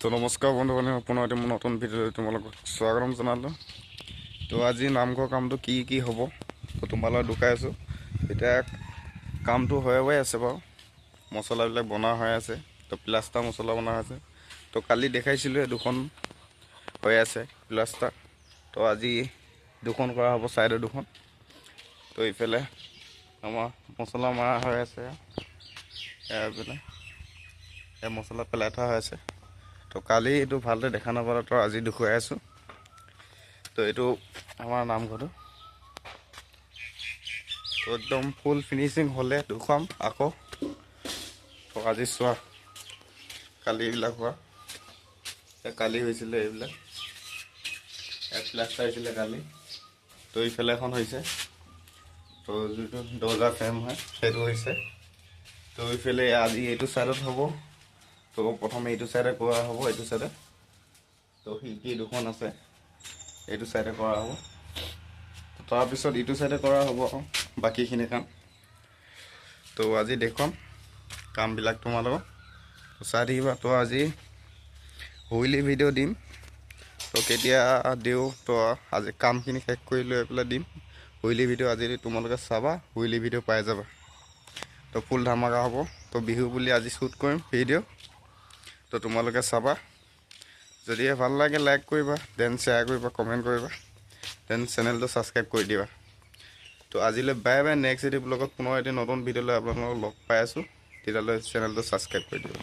তো নমস্কাৰ বন্ধু বান্ধৱ, পুনৰ এটি মোৰ নতুন ভিডিঅ'লৈ তোমালোকক স্বাগতম জনালোঁ। তো আজি নামঘৰ কামটো কি কি হ'ব, তো তোমালোকক দেখুৱাই আছোঁ। এতিয়া কামটো হৈ হৈ আছে বাৰু, মছলাবিলাক বনোৱা হৈ আছে। তো প্লাষ্টাৰ মছলা বনোৱা হৈছে। তো কালি দেখাইছিলোঁ দুখন হৈ আছে প্লাষ্টাৰ। তো আজি দুখন কৰা হ'ব, ছাইডৰ দুখন। তো ইফালে আমাৰ মছলা মৰা হৈ আছে, এইফালে এই মছলা পেলাই থোৱা হৈ আছে। তো কালি এইটো ভালদৰে দেখা নাপালোঁ, তো আজি দেখুৱাই আছোঁ। তো এইটো আমাৰ নামঘৰটো তো একদম ফুল ফিনিচিং হ'লে দেখুৱাম আকৌ। তো আজি চোৱা, কালি এইবিলাক হোৱা, কালি হৈছিলে এইবিলাক, ইয়াত প্লাষ্টাৰ হৈছিলে কালি। তো ইফালে এখন হৈছে, তো যিটো দৰ্জা ফ্ৰেম হয় সেইটো হৈছে। তো ইফালে আজি এইটো ছাইডত হ'ব। তো প্ৰথমে এইটো ছাইডে কৰা হ'ব, এইটো ছাইডে। তো খিৰিকী দুখন আছে, এইটো ছাইডে কৰা হ'ব। তাৰপিছত ইটো ছাইডে কৰা হ'ব বাকীখিনি কাম। তো আজি দেখুৱাম কামবিলাক তোমালোকক, চাই থাকিবা। তো আজি হুইলি ভিডিঅ' দিম, তো কেতিয়া দিওঁ, তো আজি কামখিনি শেষ কৰি লৈ পেলাই দিম হুইলি ভিডিঅ'। আজি তোমালোকে চাবা, হুইলি ভিডিঅ' পাই যাবা। তো ফুল ধামাকা হ'ব। তো বিহু বুলি আজি শ্বুট কৰিম ভিডিঅ', তো তোমালোকে চাবা। যদিহে ভাল লাগে লাইক কৰিবা, then share কৰিবা, কমেণ্ট কৰিবা, then চেনেলটো ছাবস্ক্ৰাইব কৰি দিবা। তো আজিলৈ বাই বাই। নেক্সট এটি ব্লগত পুনৰ এটি নতুন ভিডিঅ' লৈ আপোনালোকক লগ পাই আছোঁ। তেতিয়ালৈ চেনেলটো ছাবস্ক্ৰাইব কৰি দিবা।